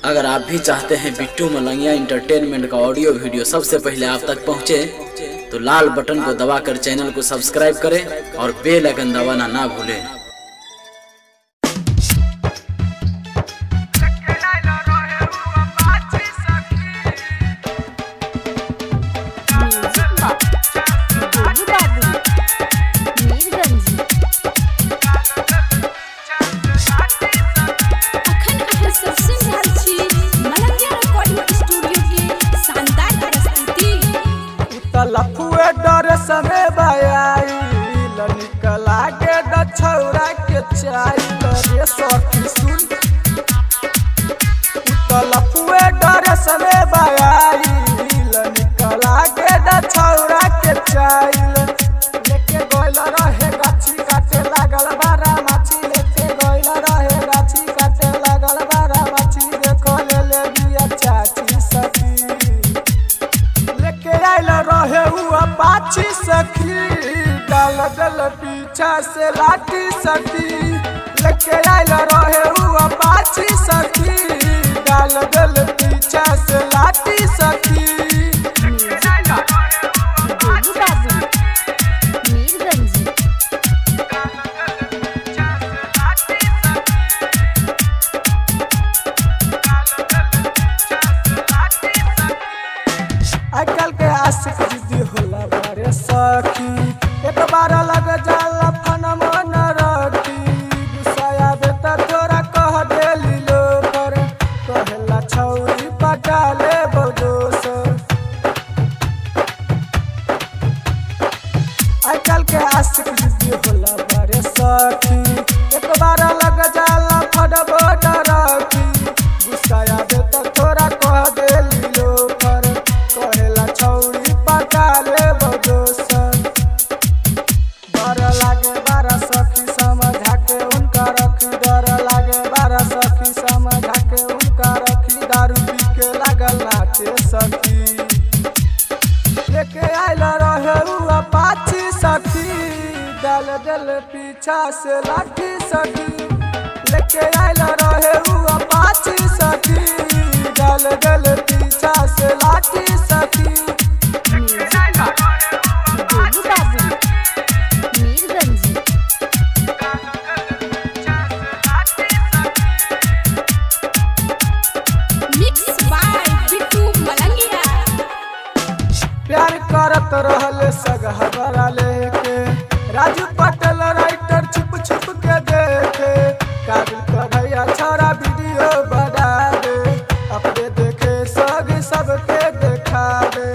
अगर आप भी चाहते हैं बिट्टू मलंगिया इंटरटेनमेंट का ऑडियो वीडियो सबसे पहले आप तक पहुंचे, तो लाल बटन को दबाकर चैनल को सब्सक्राइब करें और बेल आइकन दबाना ना भूलें। लफुए डर समय बयाई निकला के दछौरा के चाई रे सखी सुन। लफुए डर समय बयाई निकला के दछौरा के चाई लेके गइल रहे गाछी काटे लागल बारा माछी लेके गइल रहे गाछी काटे लागल बारा माछी देखो ले ले बिया चाची सखी लेके आइल रहे हुआ पाछी सखी डाल दल पीछा से लाठी सखी लेके आइल रहे हुआ पाछी सखी डाल दल पीछा से लाठी सखी। आजकल के आशिक जिद्दी होला बारे सखी एक बार लग जाला फनम न रखी गुस्सा आवे त तोरा कह देली लो पर कहेला छौरी पटा ले दोस। आजकल के आशिक जिद्दी होला बारे सखी एक बार लग जाला फनम न रखी गुस्सा आवे त तोरा कह देली लो पर कहेला छौरी पटा ले दोसर। डर लागे बारा सखी समझा के उनका रखी डर लागे बारा सखी समझा के उनका रखी दारू पी के लागल नाचे सखी लेके आइल रहे हुआ पाछी सखी डाल दल पीछा से लाठी सखी लेके आइल रहे हुआ पाछी सखी डाल दल पीछा से लाठी सखी। प्यार करत रहले सगहबरा लेके राजू पटेल राइटर छुप छुप के देखे काबिल कन्हैया छोरा वीडियो बना दे अपने देखे सग सबके देखा दे।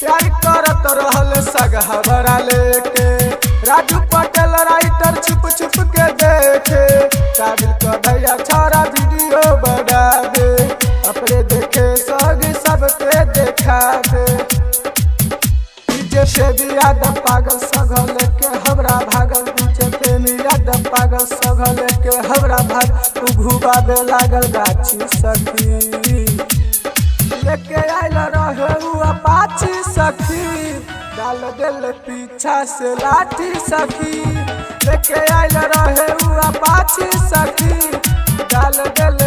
प्यार करत रहले सगहबरा लेके राजू पटेल राइटर छुप छुप के देखे काबिल कन्हैया छोरा वीडियो बना दे अपने देखे सग सबके देखा दे। डीजे पे यादव पागल सगल के हमरा भागल डीजे पे यादव पागल सगल के हमरा भाग उघुबाबे लागल गाछी सखी लेके आइल रहे हुआ पाछी सखी डाल दिल पीछा से लाठी सखी लेके आइल रहे हुआ पाछी सखी डाल दिल